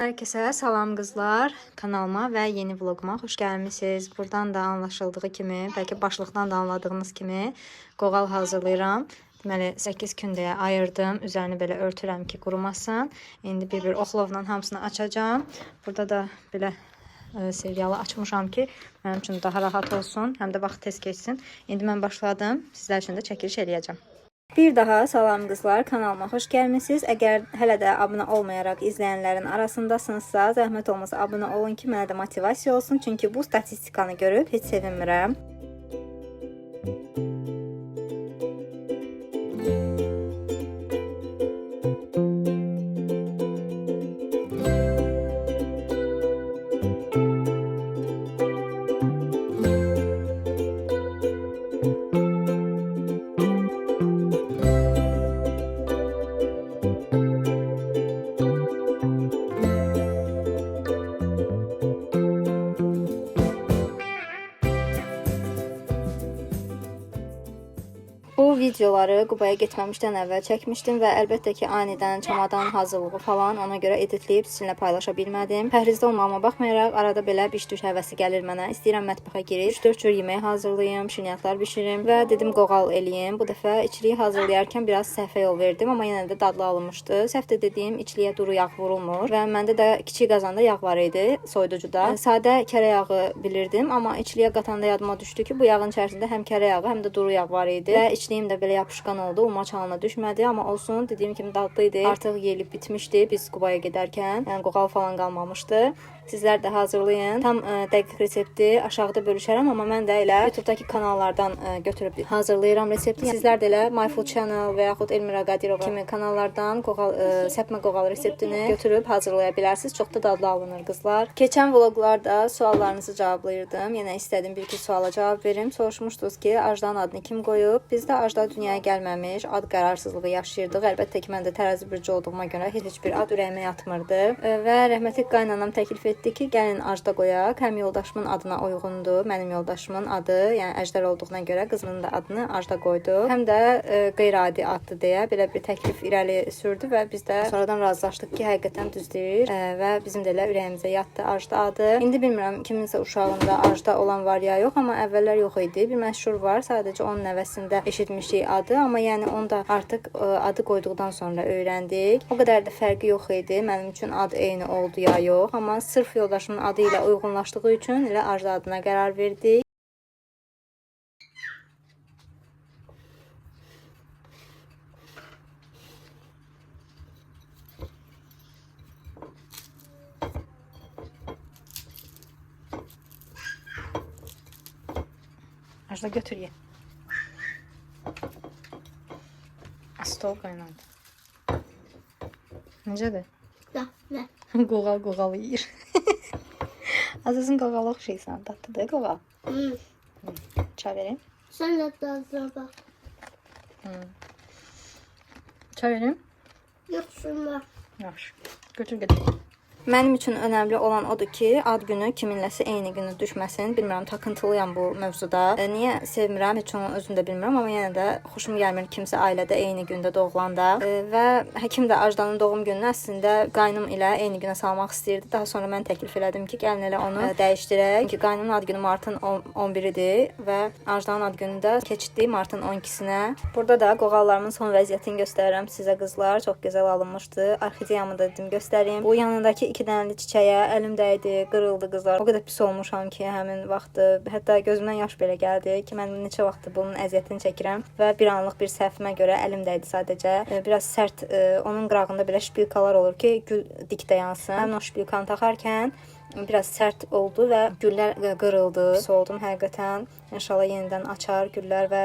Herkese salam qızlar, kanalıma və yeni vloguma xoş gəlmisiniz. Buradan da anlaşıldığı kimi, bəlkə başlıqdan da anladığınız kimi qoğal hazırlayıram. Deməli 8 kündəyə ayırdım. Üzərini belə örtürəm ki, qurumasın. İndi bir-bir oxlovla hamısını açacağam. Burada da belə serialı açmışam ki, mənim üçün daha rahat olsun, həm də vaxt tez keçsin. İndi mən başladım. Sizlər üçün də çəkiliş eləyəcəm. Bir daha salam qızlar, kanalıma xoş gəlmisiniz. Əgər hələ də abunə olmayaraq izləyənlərin arasındasınızsa, zəhmət olmasa abunə olun ki, mənə də motivasiya olsun. Çünki bu statistikanı görüb heç sevinmirəm. Bu videoları Qubaya getməmişdən əvvəl çəkmişdim və əlbəttə ki, anidən çamadan hazırlığı falan ona görə editləyib sizinlə paylaşa bilmədim. Pəhrizdə olmağıma baxmayaraq arada belə biş-düş həvəsi gəlir mənə. İstəyirəm mətbəxə girib 3-4 cür yemək hazırlayım, şirniyyatlar bişirim və dedim qoğal eləyim. Bu dəfə içliyi hazırlayarkən biraz səhvə yol verdim, amma yenə də dadlı alınmışdı. Səhv də dediyim içliyə duru yağ vurulmur və məndə də kiçik qazanda yağ var idi, soyuducuda. Sadə kərə yağı bilirdim, amma içliyə qatanda yadıma düşdü ki, bu yağın içərisində həm kərə yağı, həm də duru yağ var idi və içliyim də belə yapışqan oldu, umaç halına düşmədi, amma olsun, dediyim kimi dadlı idi. Artıq yeyilib bitmişdi biz Qubaya gedərkən. Yəni qoğal falan qalmamışdı. Sizlər də hazırlayın. Tam dəqiq resepti aşağıda bölüşərəm, amma mən də elə YouTube-dakı kanallardan götürüb hazırlayıram resepti. Sizlər də elə My Food Channel və yaxud Elmira Qadirova kimi kanallardan qoğal səpmə qoğal reseptini götürüb hazırlaya bilərsiniz. Çox da dadlı alınır qızlar. Keçən vloqlarda suallarınızı cavablayırdım. Yenə istədim bir-iki suala cavab verim. Soruşmuşdunuz ki, Ajdanın adını kim qoyub? Bizdə Ajda dünyaya gəlməmiş ad qərarsızlığı yaşayırdıq. Əlbəttə ki, mən də tərəzi bürcü olduğuma görə heç bir ad ürəyimə yatmırdı. Və rəhmətli qaynanam təklif etdi ki, gəlin Ajda qoyaq. Həm yoldaşımın adına uyğundur. Mənim yoldaşımın adı, yəni Əjdər olduğuna görə qızımın da adını Ajda qoyduq. Həm də qeyri-adi addır deyə belə bir təklif irəli sürdü və biz də sonradan razılaşdıq ki, həqiqətən düz deyir və bizim də elə ürəyimizə yatdı Ajda adı. İndi bilmirəm kiminsə uşağında Ajda olan var ya yox, amma əvvəllər yox idi. Bir məşhur var, sadəcə onun nəvəsində eşitmişik adı, amma yəni onu da artıq adı qoyduqdan sonra öyrəndik. O qədər də fərqi yox idi. Mənim üçün ad eyni oldu ya yox, amma sırf yoldaşımın adı ilə uyğunlaşdığı üçün elə Ajda adına qərar verdik. Ajda götür ye. Stol qaynadı. Necədir? Da, ne? Qoğal qoğal yeyir. Azazın qoğalı oxşayırsan. Dadlıdır qoğal. Hmm. Çay verim. Sen de tadına bak. Çay verim. Yok şuna. Yaxşı. Götür götür. Mənim üçün önəmli olan odur ki, ad günü kiminləsə eyni günü düşməsin. Bilmirəm, takıntılıyam bu mövzuda. Niyə sevmirəm, heç onu özüm də bilmirəm, amma yenə də xoşum gəlmir kimsə ailədə eyni gündə doğulanda. Və həkim də Ajdanın doğum gününü əslində qaynım ilə eyni günə salmaq istəyirdi. Daha sonra mən təklif elədim ki, gəlin elə onu dəyişdirək. Çünki qaynımın ad günü martın 11-idir və Ajdanın ad günü də keçdi martın 12-sinə. Burada da qoğallarımın son vəziyyətini göstərirəm sizə qızlar. Çox gözəl alınmışdı. Orxideyamı da dedim göstərim. Bu yanındakı iki dənəli çiçəyə əlim dəydi, qırıldı qızlar. O qədər pis olmuşam ki, həmin vaxtı hətta gözümdən yaş belə gəldi ki, mən neçə vaxtdır bunun əziyyətini çəkirəm və bir anlıq bir səhvimə görə əlim dəydi sadəcə. Biraz sərt, onun qırağında belə şpilkalar olur ki, gül dik dayansın. Həmin o şpilkanı taxarkən biraz sərt oldu və güllər qırıldı. Pis oldum həqiqətən. İnşallah yenidən açar güllər və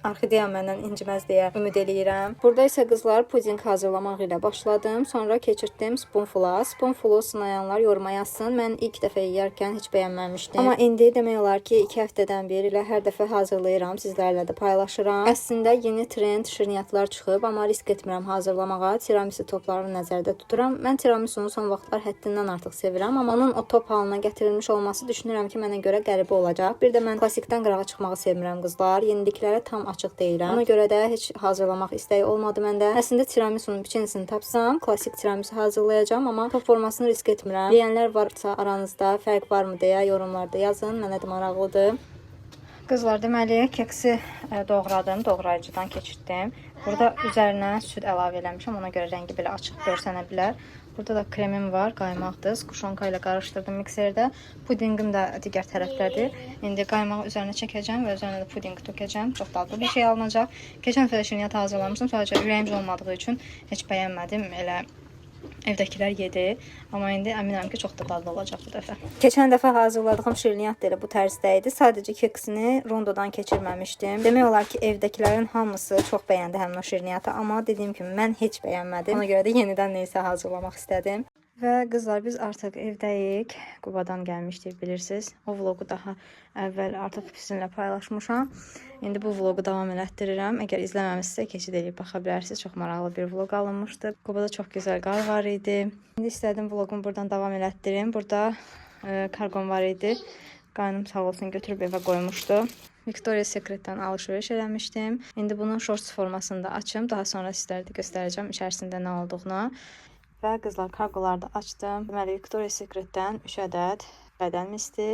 orxideya məndən inciməz deyə ümid eləyirəm. Burada isə qızlar pudinq hazırlamaq ilə başladım. Sonra keçirtdim spoonfula. Spoonfulu sınayanlar yoruma yazsın. Mən ilk dəfə yeyərkən heç bəyənməmişdim. Amma indi demək olar ki, 2 həftədən bir elə hər dəfə hazırlayıram, sizlərlə də paylaşıram. Əslində yeni trend şirniyyatlar çıxıb, amma risk etmirəm hazırlamağa. Tiramisu toplarını nəzərdə tuturam. Mən tiramisu'nu son vaxtlar həddindən artıq sevirəm, amma onun o top halına gətirilmiş olması düşünürəm ki, mənə görə qəribə olacaq. Bir də mən klassikdən qırağa çıxmağı sevmirəm qızlar. Yeniliklərə tam açıq deyiləm. Ona görə də heç hazırlamaq istəyi olmadı məndə. Əslində tiramisunun piçenisini tapsam, klassik tiramisu hazırlayacağam, amma top formasını risk etmirəm. Yeyənlər varsa aranızda fərq varmı deyə yorumlarda yazın. Mənə də maraqlıdır. Qızlar, deməli, keksi doğradım, doğrayıcıdan keçirtdim. Burada üzərinə süd əlavə eləmişəm, ona görə rəngi belə açıq görsənə bilər. Burada da kremim var, qaymaqdır. Skuşonka ilə qarışdırdım mikserdə. Pudinqim də digər tərəfdədir. İndi qaymağı üzərinə çəkəcəm və üzərinə də pudinqi tökəcəm. Çox dadlı bir şey alınacaq. Keçən dəfə də şirniyyat hazırlamışdım. Sadəcə ürəyimcə olmadığı üçün heç bəyənmədim. Elə evdəkilər yedi. Amma indi əminəm ki, çox da dadlı olacaq bu dəfə. Keçən dəfə hazırladığım şirniyyat da elə bu tərzdə idi. Sadəcə keksini rondodan keçirməmişdim. Demək olar ki, evdəkilərin hamısı çox bəyəndi həmin o şirniyyatı, amma dediyim kimi mən heç bəyənmədim. Ona görə də yenidən nə isə hazırlamaq istədim. Və qızlar, biz artıq evdəyik. Qubadan gəlmişdik, bilirsiniz. O vloqu daha əvvəl artıq sizinlə paylaşmışam. İndi bu vloqu davam elətdirirəm. Əgər izləməmisinizsə keçid eləyib baxa bilərsiniz. Çox maraqlı bir vloq alınmışdı. Qubada çox gözəl qar var idi. İndi istədim vloqumu buradan davam elətdirim. Burada kargom var idi. Qaynım sağ olsun götürüb evə qoymuşdu. Victoria's Secret'dən alışveriş eləmişdim. İndi bunu shorts formasında açım. Daha sonra sizlərə də göstərəcəm içərisində nə olduğunu. Və qızlar, kargoları da açdım. Deməli, Victoria's Secret'dən 3 ədəd bədən misti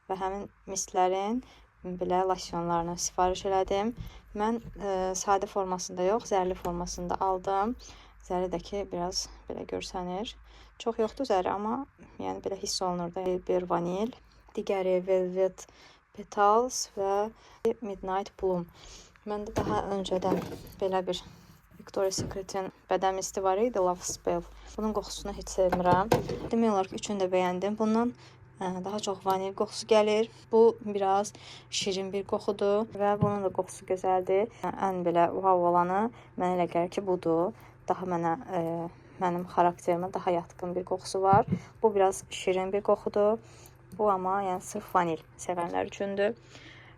və həmin mistlərin belə losyonlarını sifariş elədim. Mən sadə formasında yox, zərli formasında aldım. Zəri də ki, biraz belə görsənir. Çox yoxdur zəri, amma yəni belə hiss olunur da. Bir vanil, digəri Velvet Petals və Midnight Bloom. Məndə daha öncədən belə bir Victoria's Secret'in bədən misti var idi, Love Spell. Bunun qoxusunu heç sevmirəm. Demək olar ki, üçünü də bəyəndim. Bundan daha çox vanil qoxusu gəlir. Bu biraz şirin bir qoxudur və bunun da qoxusu gözəldir. Ən belə wow olanı mənə elə gəlir ki, budur. Daha mənə mənim xarakterimə daha yatqın bir qoxusu var. Bu biraz şirin bir qoxudur. Bu amma yəni sırf vanil sevənlər üçündür.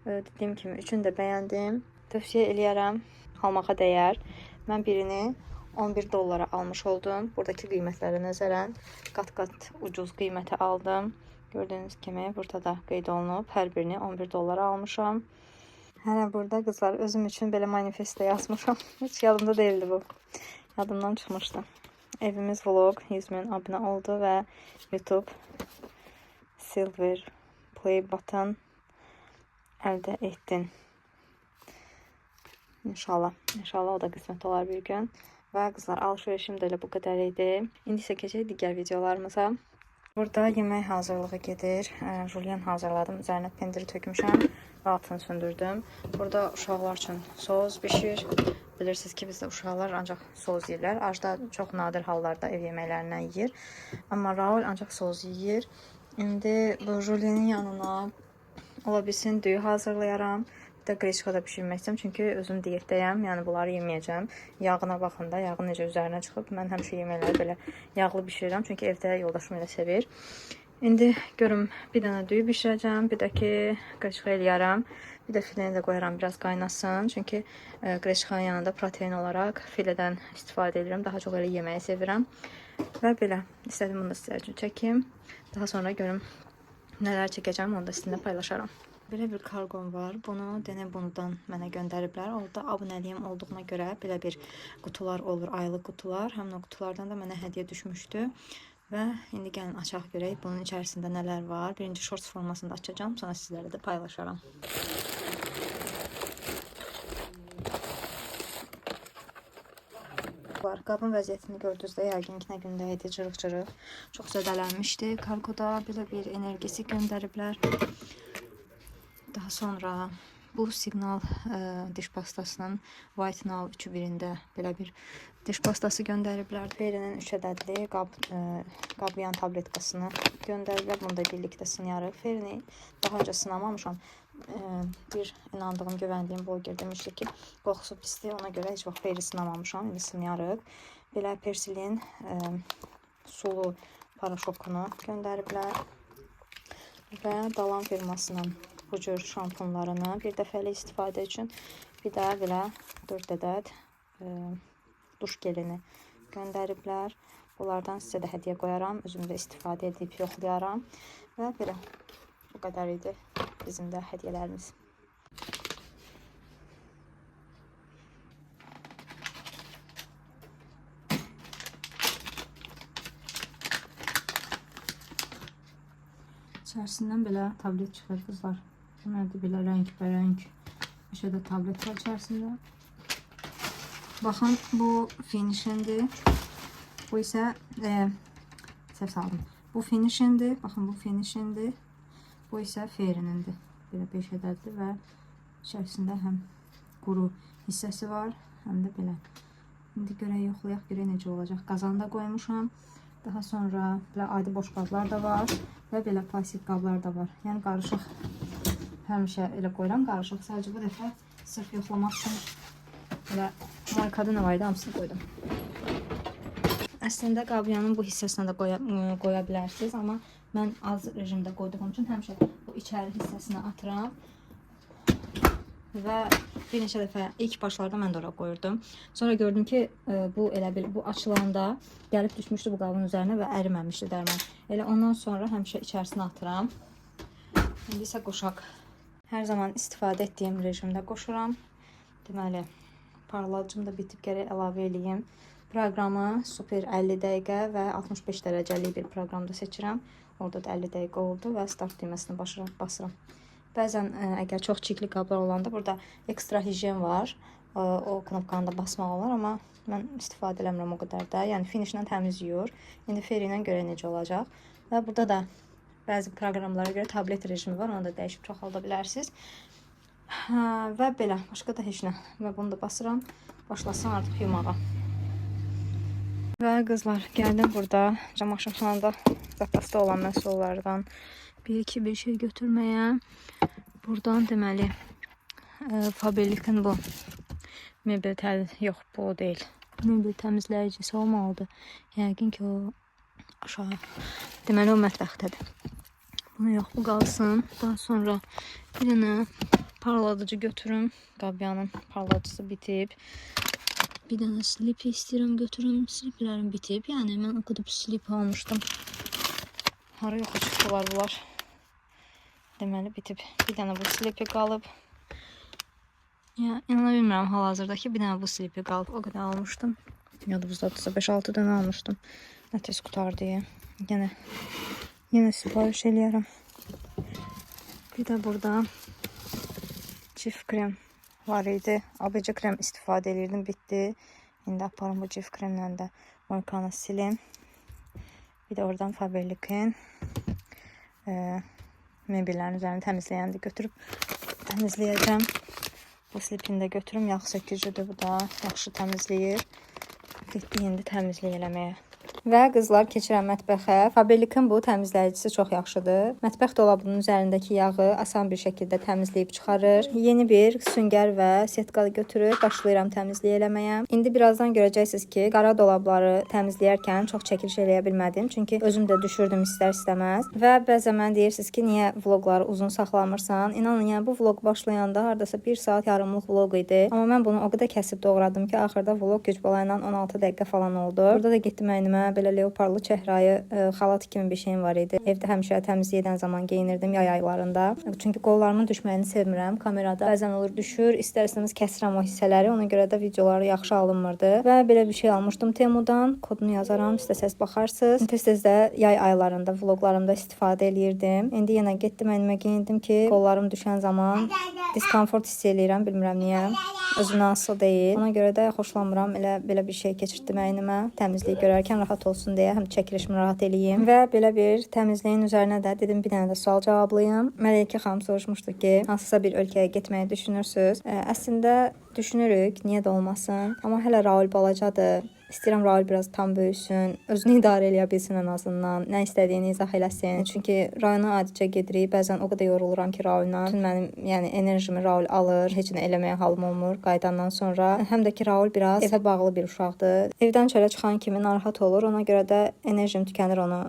Dediyim kimi üçünü də bəyəndim. Tövsiyə eləyərəm. Almağa dəyər. Mən birini 11 dollara almış oldum. Buradakı qiymətlərə nəzərən qat-qat ucuz qiymətə aldım. Gördüyünüz kimi burada da qeyd olunub. Hər birini 11 dollara almışam. Hələ burada qızlar özüm üçün belə manifestə yazmışam. Heç yadımda deyildi bu. Yadımdan çıxmışdı. Evimiz vlog 100 min abunə oldu və YouTube Silver Play Button əldə etdin. İnşallah. İnşallah o da qismət olar bir gün. Və qızlar, alışverişim də elə bu qədər idi. İndi isə keçək digər videolarımıza. Burada yemək hazırlığı gedir. Julian hazırladım. Üzərinə pendiri tökmüşəm və altını söndürdüm. Burada uşaqlar üçün sos bişir. Bilirsiniz ki, bizdə uşaqlar ancaq sos yeyirlər. Ajda çox nadir hallarda ev yeməklərindən yeyir. Amma Raul ancaq sos yeyir. İndi bu juliyenin yanına ola bilsin düyü hazırlayaram. Bir də qreçka da bişirmək istəyirəm. Çünki özüm diyetdəyəm. Yəni bunları yeməyəcəm. Yağına baxın da, yağı necə üzərinə çıxıb. Mən həmişə yeməkləri belə yağlı bişirirəm. Çünki evdə yoldaşım elə sevir. İndi görüm bir dənə düyü bişirəcəm, bir də ki qreçka eləyərəm. Bir də fileni də qoyaram biraz qaynasın. Çünki qreçkanın yanında protein olaraq filedən istifadə edirəm. Daha çox elə yeməyi sevirəm. Və belə istədim bunu da sizlər üçün çəkim. Daha sonra görüm nələr çəkəcəm, onu da sizinlə paylaşaram. Belə bir kargom var. Bunu Denebunudan mənə göndəriblər. Orada abunəliyim olduğuna görə belə bir qutular olur, aylıq qutular. Həmin o qutulardan da mənə hədiyyə düşmüşdü. Və indi gəlin açaq görək bunun içərisində nələr var. Birinci shorts formasında açacağam, sonra sizlərlə də paylaşaram. Var. Qabın vəziyyətini gördünüz də yəqin ki, nə gündə idi, cırıq-cırıq. Çox zədələnmişdi. Kargoda belə bir enerjisi göndəriblər. Daha sonra bu Signal diş pastasının White Now 3-ü birində belə bir diş pastası göndəriblər. Fairy'nin 3 ədədli qablayan tabletkasını göndəriblər. Bunu da birlikdə sınayarıq. Fairy'ni daha öncə sınamamışam. Bir inandığım, güvəndiyim bloger demişdi ki, qoxusu pisdir. Ona görə heç vaxt Fairy sınamamışam. İndi sınayarıq. Belə Persilin sulu paraşokunu göndəriblər. Və Dalan firmasının bu cür şampunlarını bir dəfəlik istifadə üçün, bir də belə 4 ədəd duş gelini göndəriblər. Bunlardan sizə də hədiyyə qoyaram. Özüm də istifadə edib yoxlayaram. Və belə bu qədər idi bizim də hədiyyələrimiz. İçərisindən belə tablet çıxır qızlar. Bu nədir belə rəngbərəng. Bir də tablet var içərisində. Baxın bu finishindir. Bu isə səhv saldım. Bu finishindir. Baxın bu finishindir. Bu isə Fairy'nindir. Belə 5 ədəddir və içərisində həm quru hissəsi var, həm də belə. İndi görək yoxlayaq, görək necə olacaq. Qazanda qoymuşam. Daha sonra belə adi boş qablar da var və belə plastik qablar da var. Yəni qarışıq həmişə elə qoyuram qarışıq. Sadəcə bu dəfə sırf yoxlamaq üçün belə markada nə var idi hamısını qoydum. Əslində qabyanın bu hissəsinə də qoya bilərsiniz, amma mən az rejimdə qoyduğum üçün həmişə bu içəri hissəsinə atıram. Və bir neçə dəfə ilk başlarda mən də ora qoyurdum. Sonra gördüm ki, bu elə bil bu açılanda gəlib düşmüşdü bu qabın üzərinə və əriməmişdi dərman. Elə ondan sonra həmişə içərisinə atıram. İndi isə qoşaq. Hər zaman istifadə etdiyim rejimdə qoşuram. Deməli, parladıcım da bitib, gərək əlavə eləyim. Proqramı super 50 dəqiqə və 65 dərəcəlik bir proqramda seçirəm. Orada da 50 dəqiqə oldu və start düyməsini basıram. Bəzən əgər çox çirkli qablar olanda burada ekstra higiyen var. O knopkanı da basmaq olar, amma mən istifadə eləmirəm o qədər də. Yəni finişlə təmiz yuyur. İndi Fairy ilə görək necə olacaq. Və burada da bəzi proqramlara görə tablet rejimi var. Onu da dəyişib çoxalda bilərsiniz. Hə, və belə, başqa da heç nə. Və bunu da basıram. Başlasın artıq yumağa. Və qızlar, gəldim burada camaşırxanada zapasda olan məhsullardan bir iki bir şey götürməyə. Buradan deməli Faberlic-in bu mebel yox, bu o deyil. Mebel təmizləyicisi olmalıdır. Yəqin ki o aşağı. Deməli o mətbəxdədir. Bunu yox, bu qalsın. Daha sonra bir dənə parladıcı götürüm. Qabyanın parladıcısı bitib. Bir dənə slip istəyirəm götürüm. Sliplərim bitib. Yəni mən o qədər slip almışdım. Hara yoxa çıxdılar bunlar? Deməli bitib. Bir dənə bu slipi qalıb. Ya inana bilmirəm hal-hazırda ki, bir dənə bu slipi qalıb. O qədər almışdım. Yadımızdadırsa 5-6 dənə almışdım. Nə tez qutardı deyə. Yenə sifariş eləyərəm. Bir də burada Cif krem var idi. ABC krem istifadə eləyirdim, bitdi. İndi aparım bu Cif kremlə də moykanı silim. Bir də oradan Faberlic-in mebellərin üzərini təmizləyən də götürüb təmizləyəcəm. Bu slipini də götürüm. Yağ sökücüdür bu da. Yaxşı təmizləyir. Getdik indi təmizlik eləməyə. Və qızlar, keçirəm mətbəxə. Faberlic-in bu təmizləyicisi çox yaxşıdır. Mətbəx dolabının üzərindəki yağı asan bir şəkildə təmizləyib çıxarır. Yeni bir süngər və setka götürüb başlayıram təmizlik eləməyə. İndi birazdan görəcəksiniz ki, qara dolabları təmizləyərkən çox çəkiliş eləyə bilmədim. Çünki özüm də düşürdüm istər-istəməz. Və bəzən mən deyirsiniz ki, niyə vloqları uzun saxlamırsan? İnanın, yəni bu vloq başlayanda hardasa 1 saat yarımlıq vloq idi. Amma mən bunu o qədər kəsib doğradım ki, axırda vloq güc bala ilə 16 dəqiqə falan oldu. Burada da getdim əynimə belə leoparlı çəhrayı xalat kimi bir şeyim var idi. Evdə həmişə təmizlik edən zaman geyinirdim yay aylarında. Çünki qollarımın düşməyini sevmirəm. Kamerada bəzən olur düşür, istər-istəməz kəsirəm o hissələri. Ona görə də videoları yaxşı alınmırdı. Və belə bir şey almışdım Temudan. Kodunu yazaram, istəsəz baxarsınız. Tez-tez də yay aylarında vloqlarımda istifadə eləyirdim. İndi yenə getdim əynimə geyindim ki, qollarım düşən zaman diskomfort hiss eləyirəm, bilmirəm niyə. Özümdən asılı deyil. Ona görə də xoşlanmıram elə belə bir şey keçirtdim əynimə. Təmizlik görərkən rahat olsun deyə həm çəkilişimi rahat eləyim. Və belə bir təmizliyin üzərinə də dedim bir dənə də sual cavablayım. Mələykə xanım soruşmuşdu ki, hansısa bir ölkəyə getməyi düşünürsüz? Əslində düşünürük, niyə də olmasın. Amma hələ Raul balacadır. İstəyirəm Raul biraz tam böyüsün, özünü idarə eləyə bilsin ən azından, nə istədiyini izah eləsin. Çünki rayona adicə gedirik, bəzən o qədər yoruluram ki, Raulla. Bütün mənim, yəni enerjimi Raul alır, heç nə eləməyə halım olmur qayıdandan sonra. Həm də ki Raul biraz evə bağlı bir uşaqdır. Evdən çölə çıxan kimi narahat olur. Ona görə də enerjim tükənir onu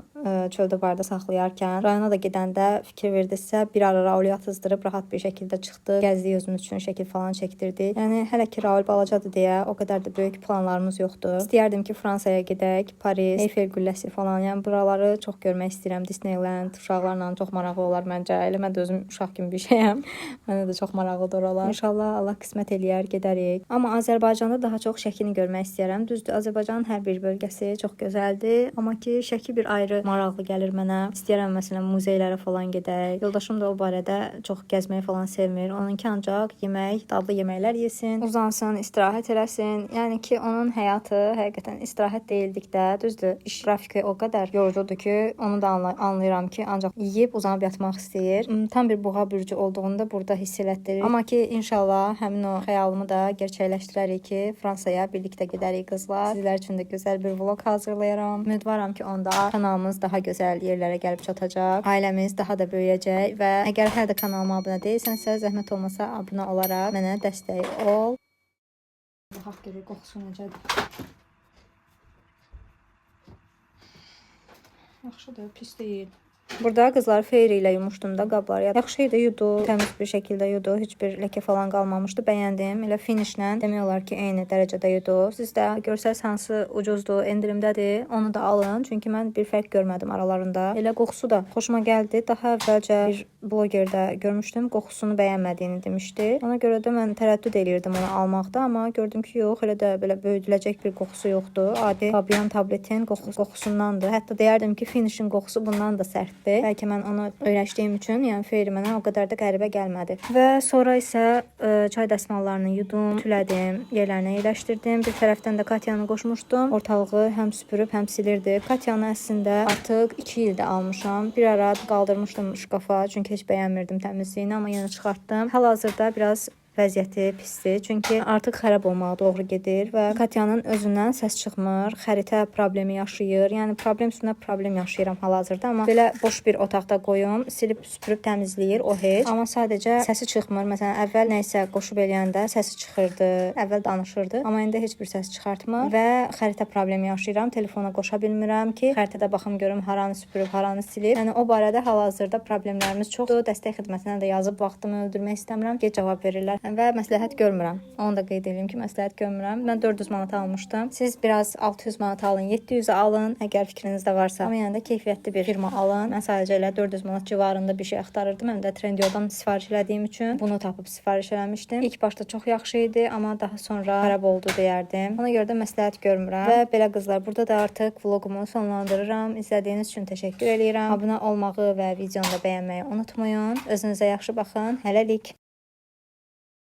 çöldə bayırda saxlayarkən. Rayona da gedəndə fikir verdinizsə, bir ara Raulu yatızdırıb rahat bir şəkildə çıxdıq. Gəzdik, özümüz üçün şəkil falan çəkdirdik. Yəni hələ ki Raul balacadır deyə o qədər də böyük planlarımız yoxdur. İstəyərdim ki, Fransaya gedək, Paris, Eyfel qülləsi falan. Yəni buraları çox görmək istəyirəm. Disneyland uşaqlarla çox maraqlı olar məncə. Elə mən də özüm uşaq kimi bir şeyəm. Mənə də çox maraqlıdır oralar. İnşallah Allah qismət eləyər, gedərik. Amma Azərbaycanda daha çox Şəkini görmək istəyirəm. Düzdür, Azərbaycanın hər bir bölgəsi çox gözəldir, amma ki Şəki bir ayrı maraqlı gəlir mənə. İstəyirəm məsələn muzeylərə falan gedək. Yoldaşım da o barədə çox gəzməyi falan sevmir. Onunki ancaq yemək, dadlı yeməklər yesin, uzansın, istirahət eləsin. Yəni ki, onun həyatı həqiqətən istirahət deyildikdə, düzdür, iş qrafiki o qədər yorucudur ki, onu da anlayıram ki, ancaq yeyib uzanıb yatmaq istəyir. Tam bir buğa bürcü olduğunu da burada hiss elətdirir. Amma ki, inşallah həmin o xəyalımı da gerçəkləşdirərik ki, Fransaya birlikdə gedərik qızlar. Sizlər üçün də gözəl bir vlog hazırlayaram. Ümidvaram ki, onda kanalımız daha gözəl yerlərə gəlib çatacaq. Ailəmiz daha da böyüyəcək və əgər hələ də kanalıma abunə deyilsənsə, zəhmət olmasa abunə olaraq mənə dəstək ol. Baxaq görək qoxusu necədir. Yaxşıdır, pis deyil. Burada qızlar Fairy ilə yumuşdum da qabları. Yaxşı idi, yudu, təmiz bir şəkildə yudu. Heç bir ləkə falan qalmamışdı. Bəyəndim. Elə finishlə demək olar ki, eyni dərəcədə yudu. Siz də görsəz hansı ucuzdur, endirimdədir, onu da alın. Çünki mən bir fərq görmədim aralarında. Elə qoxusu da xoşuma gəldi. Daha əvvəlcə bir blogerdə görmüşdüm, qoxusunu bəyənmədiyini demişdi. Ona görə də mən tərəddüd eləyirdim onu almaqda, amma gördüm ki, yox, elə də belə böyüdüləcək bir qoxusu yoxdur. Adi Fabian tabletin qoxusundandır. Hətta deyərdim ki, finishin qoxusu bundan da sərtdir. Bəlkə mən onu öyrəşdiyim üçün, yəni Fairy mənə o qədər də qəribə gəlmədi. Və sonra isə çay dəsmallarını yudum, ütülədim, yerlərinə yerləşdirdim. Bir tərəfdən də Katyanı qoşmuşdum. Ortalığı həm süpürüb, həm silirdi. Katyanı əslində artıq 2 ildə almışam. Bir ara qaldırmışdım şkafa, çünki heç bəyənmirdim təmizliyini, amma yenə çıxartdım. Hal-hazırda biraz vəziyyəti pisdir. Çünki artıq xarab olmağa doğru gedir və Katyanın özündən səs çıxmır, xəritə problemi yaşayır. Yəni problem üstünə problem yaşayıram hal-hazırda, amma belə boş bir otaqda qoyum, silib süpürüb təmizləyir o heç. Amma sadəcə səsi çıxmır. Məsələn, əvvəl nə isə qoşub eləyəndə səsi çıxırdı, əvvəl danışırdı, amma indi heç bir səs çıxartmır və xəritə problemi yaşayıram. Telefona qoşa bilmirəm ki, xəritədə baxım görüm haranı süpürüb, haranı silib. Yəni o barədə hal-hazırda problemlərimiz çoxdur. Dəstək xidmətinə də yazıb vaxtımı öldürmək istəmirəm. Gec cavab verirlər və məsləhət görmürəm. Onu da qeyd edeyim ki, məsləhət görmürəm. Mən 400 manata almışdım. Siz biraz 600 manata alın, 700-ə alın, əgər fikrinizdə varsa. Amma yenə də keyfiyyətli bir firma alın. Mən sadəcə elə 400 manat civarında bir şey axtarırdım. Həm də Trendyoldan sifariş elədiyim üçün bunu tapıb sifariş eləmişdim. İlk başda çox yaxşı idi, amma daha sonra xarab oldu deyərdim. Ona görə də məsləhət görmürəm. Və belə qızlar, burada da artıq vloqumu sonlandırıram. İzlədiyiniz üçün təşəkkür eləyirəm. Abunə olmağı və videonu da bəyənməyi unutmayın. Özünüzə yaxşı baxın. Hələlik.